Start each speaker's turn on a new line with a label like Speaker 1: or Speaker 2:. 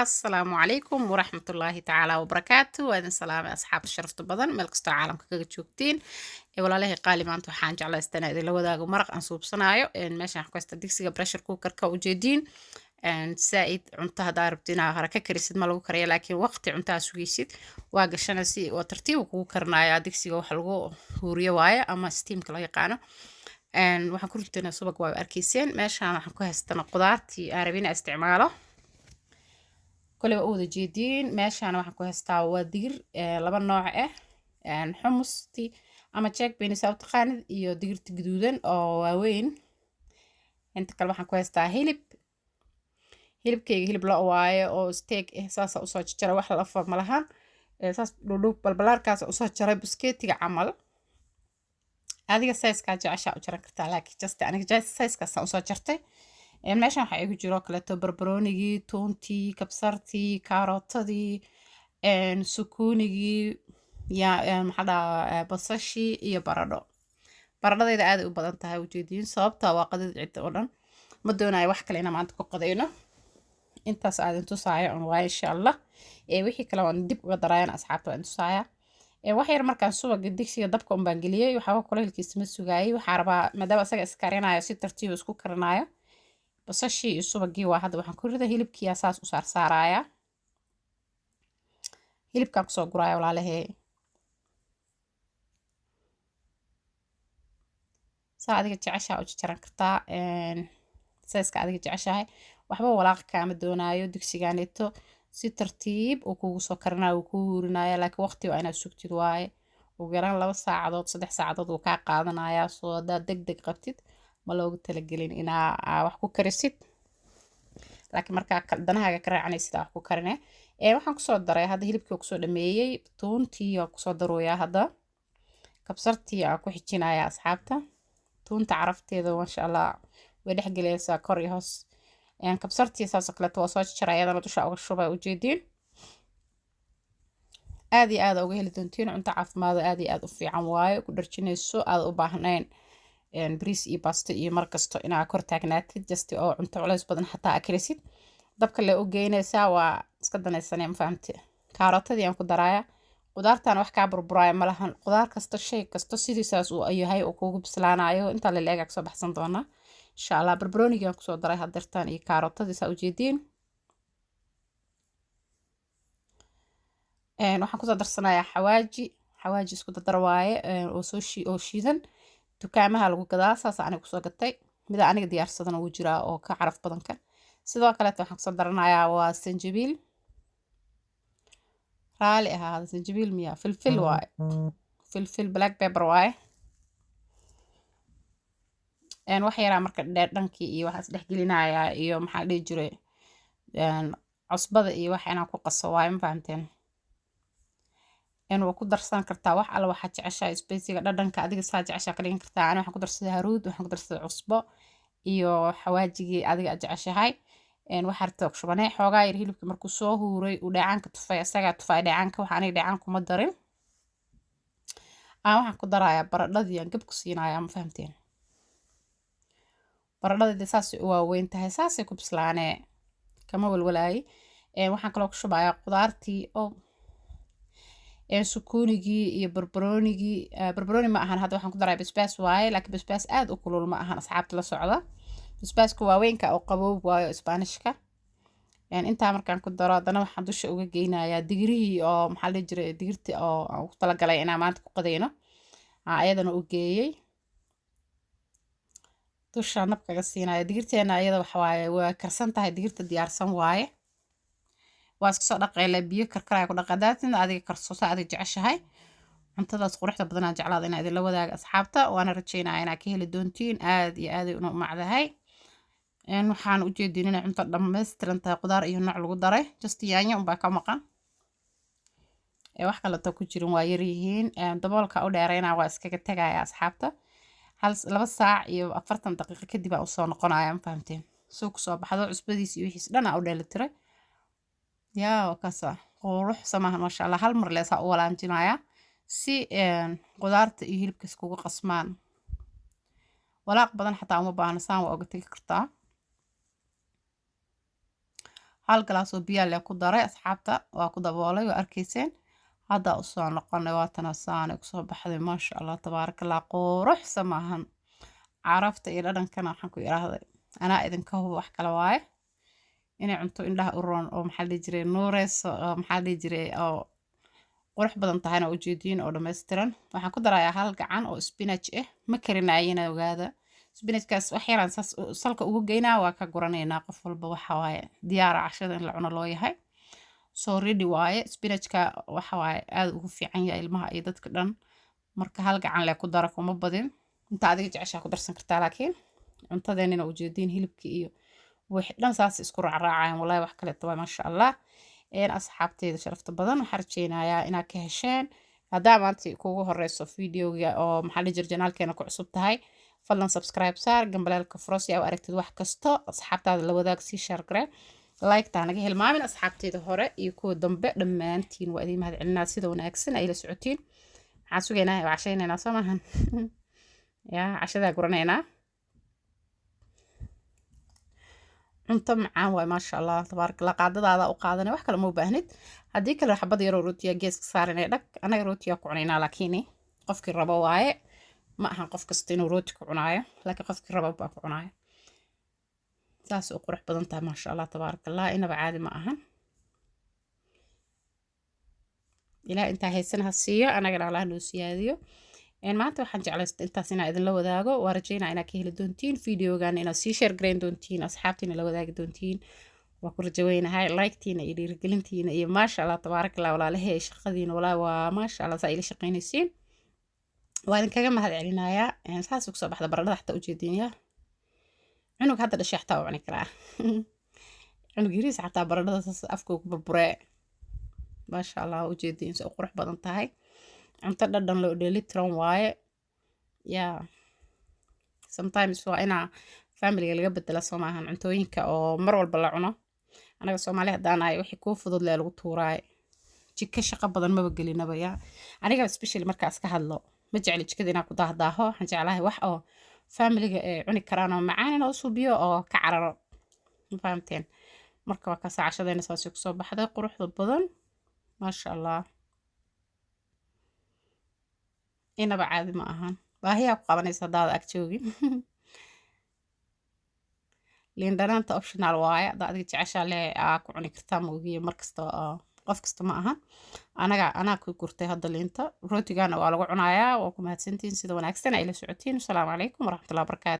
Speaker 1: Asalaamu calaykum waraxmatullaahi tacaala wabarakaatu. Waa idin salaamay, asxaabta sharafta badan, meel kastoo caalamka kaga joogtiin. Ee walaalahii qaali, maanta waxaan jeclaystaa inaan idinla wadaago maraq aan suubsanaayo. Meeshaan waxaan ku haystaa digsiga pressure cookerka, ujeediin saa-id. Cunto haddaa rabto inaa hore ka karisid, ma lagu kariya, laakiin waqti cuntaa sugaysid waa gashana, si waa tartiib kugu karinayaa. Digsiga waxa lagu huuriyo waaye ama steamka loo yaqaano. Waxaan ku ritanaa subag, waa arkayseen. Meeshaan waxaan ku haystana qudaartii aan rabay inaan isticmaalo, koley waa u wada jeediin. Meeshaan waxaan ku haystaa waa digir laba nooc ah, xumusti ama jack beans aa u taqaanid iyo digirta guduudan oo waaweyn. Inta kale waxaan ku haystaa hilib. Hilibkayga hilib lo waaye oo steak ah, saasa usoo jaray, wax lafa malahan, saas dhudhuub balbalaarkaas usoo jaray, buskeetiga camal. Adiga sizekaa jeceshaa u jaran kartaa, laakiin just aniga sizekaasaan usoo jartay. Meeshan waxaa igu jiro kaleeto barbaroonigii, tuuntii, kabsartii, karootadii, sukuunigii, maxaa dhahaa, basashii iyo baradho. Baradhadayda aaday u badan tahay, ujeediin, sababta waa qadada cidda oo dhan. Ma doonayo wax kale inaan maanta ku qadayno, intaas aadin tusaayo on waaye, insha Allah. Wixii kale waan dib uga daraayan, asxaabta waan tusaaya. Wax yar markaan subaga digsiga dabka un baan geliyey, waxaaba kulaylkiisa ma sugaayay. Waxaa rabaa maadaama asaga iskarinayo, si tartiib isku karinayo. Basashii iyo subagii waa hadda waxaan ku rida hilibkiyaa, saas u saarsaaraya, hilibkaan kusoo guraya, walaalahey. Saa adiga jeceshaa u jajaran kartaa, sizeka adiga jeceshahay. Waxba walaaqa kaama doonaayo digsigaaneeto, si tartiib uu kugu soo karinayo, uu kuu huurinaya, laakiin waqti waa inaad sugtid waaye. Ugu yaraan 2 saacadood, 3 saacadood wuu kaa qaadanayaa. Soo haddaad deg deg qabtid, ma loogu talagelin inaa wax ku karisid, laakiin markaa danahaaga ka raacanaysid aa wax ku karine. Waxaan kusoo daray hadda hilibkii oo kusoo dhameeyey, tuuntii waa kusoo darooyaa hadda, kabsartii aan ku xijinayaa, asxaabta. Tuunta carafteeda, maasha Allah, way dhex gelaysaa kor iyo hoos. Kabsartii saasoo kaleeto waa soo jaray, iyadana dusha uga shubay, ujeediin. Aad iyo aad uga heli doontiin, cunto caafimaad aad iyo aad u fiican waaye, ku dharjinayso, aad u baahnayn bariis iyo basto iyo mar kasto inaa kor taagnaatid, just oo cunto culays badan xataa aa karisid, dabka le u geynaysaa, waa iska danaysanee, ma fahamte? Kaarotadii aan ku daraaya. Qudaartan wax kaa burburaya ma lahan, qudaar kasta, shay kasta sidiisaas uu yahay uu kugu bislaanayo. Intaa la leegaa kasoo baxsan doonaa, insha Allah. Barbaroonigii aan kusoo daray hadeertaan iyo kaarotadii, saa ujeediin. Waxaan kusoo darsanayaa xawaaji. Xawaaji isku dardar waaye oo soo oo shiidan, dukaamaha lagu gadaa, saas aniga kusoo gatay. Mida aniga diyaarsadana wuu jiraa oo ka caraf badan kan. Sidoo kaleeto waxaan kusoo daranayaa waa sanjabiil, raali ahaada, sanjabiil miya? Filfil waaye, filfil, black pepper waaye. Wax yaraa marka dhankii iyo waxaas dhex gelinayaa iyo maxaa la dhihi jiray, cusbada iyo wax inaan ku qaso waaye, ma fahamteen? Waa ku darsan kartaa wax alla waxaad jeceshahay, spicega dhadhanka adiga saa jeceshaa ka dhigan kartaa. Ani waxaan ku darsaday haruud, waxaan ku darsaday cusbo iyo xawaajigii adiga aad jeceshahay. Waxaa rabta ku shubanay. Xoogaa yar hilibka markuu soo huuray, uu dheecaanka tufay, asagaa tufay dheecaanka, waxa aniga dheecaan kuma darin. Aan waxaan ku darayaa baradhadii, aan gab ku siinayaa, ma fahamteen? Baradhadii saasay u waaweyn tahay, saasay ku bislaanee, kama walwalaayay. Waxaan kaloo ku shubayaa qudaartii oo sukuunigii iyo barbaroonigii. Barbarooni ma ahan hadda, waxaan ku daray basbaas waaye, laakiin basbaas aad u kulul ma ahan, asxaabta la socda. Basbaaska waaweynka oo qaboob waayo, Isbaanishka. Intaa markaan ku daro, haddana waxaan dusha uga geynayaa digirihii oo maxaa la dhihi jiray, digirti oo aan ugu talagalay inaan maanta ku qadayno, ayadana u geeyey, dusha nab kaga siinaya. Digirteena ayada waxa waaye waa karsan tahay, digirta diyaarsan waaye, waa iska soo dhaqeyle, biyo karkaraya ku dhaqa. Daatina adiga karso saa adiga jeceshahay. Cuntadaas quruxda badanaa jeclaada inaa idinla wadaaga, asxaabta, waana rajeynaya inaa ka heli doontiin. Aad iyo aaday una umacdahay. Waxaan ujeedin inay cunto dhammaystiran tahay, qudaar iyo nooc lagu daray, just yaanyo unbaa ka maqan, wax kaleto ku jirin waa yaryihiin. Daboolka u dheerayna waa iskaga tegaya, asxaabta. Hal 2 saac iyo 40 daqiiqo kadib aan usoo noqonaya, ma fahamteen? Soo kusoo baxdo, cusbadiis iyo wixiis dhan aa u dheelitiray. Yaa kaasa qurux samahan, maasha Allah. Hal mar leesaa u walaanjinaya si qudaarta iyo hilibka iskugu qasmaan. Walaaq badan xataa uma baahno, saan waa uga tegi kartaa. Hal galaas oo biyaa lee ku daray, asxaabta. Waa ku daboolay, waa arkayseen. Hadda usoo noqonay, waatana saanay kusoo baxday. Maasha Allah, tabaaraka Allah, quruxsa maahan? Carafta iyo dhadhankana waxaan ku iraahday anaa idinka hubo. Wax kale waaye inay cunto indhaha u roon oo, maxaa la dhihi jiray, nuureyso oo, maxaa la dhihi jiray, oo qurux badan tahayna ujeediin oo dhammaystiran. Waxaan ku darayaa hal gacan oo spinach ah. Ma karinayina, ogaada. Spinachkaas wax yaraan saas salka ugu geynaa, waa ka guranaynaa. Qof walba waxa waaye diyaara cashada in la cuno loo yahay, so ready waaye. Spinachka waxa waaye aad ugu fiican yahay ilmaha iyo dadka dhan. Marka hal gacan lee ku dara, kuma badin. Inta adiga jeceshaa ku darsan kartaa, laakiin cuntadeenina ujeediin, hilibkii iyo wixii dhan saas isku raacraacayaan. Wallahi wax kaleeto waay, maasha Allah. Asxaabteyda sharafta badan, waxaan rajeynayaa inaad ka hesheen. Haddaa maanta kugu horeyso videoga oo, maxaa la jira, channelkeena ku cusub tahay, fadlan subscribe saar, gambaleelka furo si aa u aragtid wax kasto. Asxaabtaada la wadaag, sii share garee, like-taa naga hilmaamin. Asxaabteyda hore iyo kuwa dambe dhammaantiin waa idiin mahad celinaa sida wanaagsan ay la socotiin. Maxaan sugaynaa? Waa cashaynaynaa, soo maahan? Yaa cashadaa guranaynaa. Cunto macaan waay, maasha Allah, tabaaraka Allah. Qaadadaada u qaadanay, wax kale ma u baahnid. Haddii kale xabad yaroo rootiya geeska saaranay, dhag. Anaga rootiyaa ku cunaynaa, laakiin qofkii rabo waaye. Ma ahan qof kasta inuu rooti ku cunaayo, laakiin qofkii rabo baa ku cunaayo. Saas u qurux badan tahay, maasha Allah, tabaaraka Allah, inaba caadi ma ahan. Ilaa intaa haysan ha siiyo, anagana Allah noo siyaadiyo. Maanta waxaan jeclaystay intaas inaa idinla wadaago. Waa rajeynaa inaad ka heli doontiin videogan, inaad sii share garayn doontiin, asxaabtiina la wadaagi doontiin. Waa ku rajaweynahay like-tiina iyo dhiirigelintiina iyo, maasha Allah, tabaaraka Allah, walaalahey, shaqadiina walaa waa maasha Allah. Saa ila shaqaynaysiin waa idinkaga mahad celinayaa. Saas kusoo baxda baradhada xataa, ujeedinaya cunug hadda dhashay xataa u cuni karaa, cunug yariis xataa baradhada saas afka ku burburee. Maasha Allah, ujeediin si u qurux badan tahay. Cunto dhadhan loo dheelitiran waaye. Yaa sometimes waa inaa familiga laga bedela, soo maahan? Cuntooyinka oo mar walba la cuno, anaga Soomaali haddaan ahay, wixii kuu fudud lee lagu tuuraay. Jiko shaqo badan maba gelinaba. Yaa aniga especially markaa iska hadlo, ma jecli jikada inaan ku daahdaaho. Waxaan jeclahay wax oo familiga ay cuni karaan oo macaan inoo suubiyo oo ka cararo. Ma fahamteen? Marka waa kaasa cashadeena saasi kusoo baxday quruxda badan, maasha Allah, inaba caadi ma ahan. Baahiyaa ku qabanaysa haddaada ag joogin. Liin dhanaanta optional waaye. Haddaa adiga jeceshaa le aa ku cuni kartaa, moogiye markasta qof kasta ma aha. Anaga anaa ku gurtay hadda liinta, rootigana waa lagu cunayaa. Waa ku mahadsantihiin sida wanaagsan ay la socotiin. Asalaamu calaykum waraxmatullahi wabarakaatu.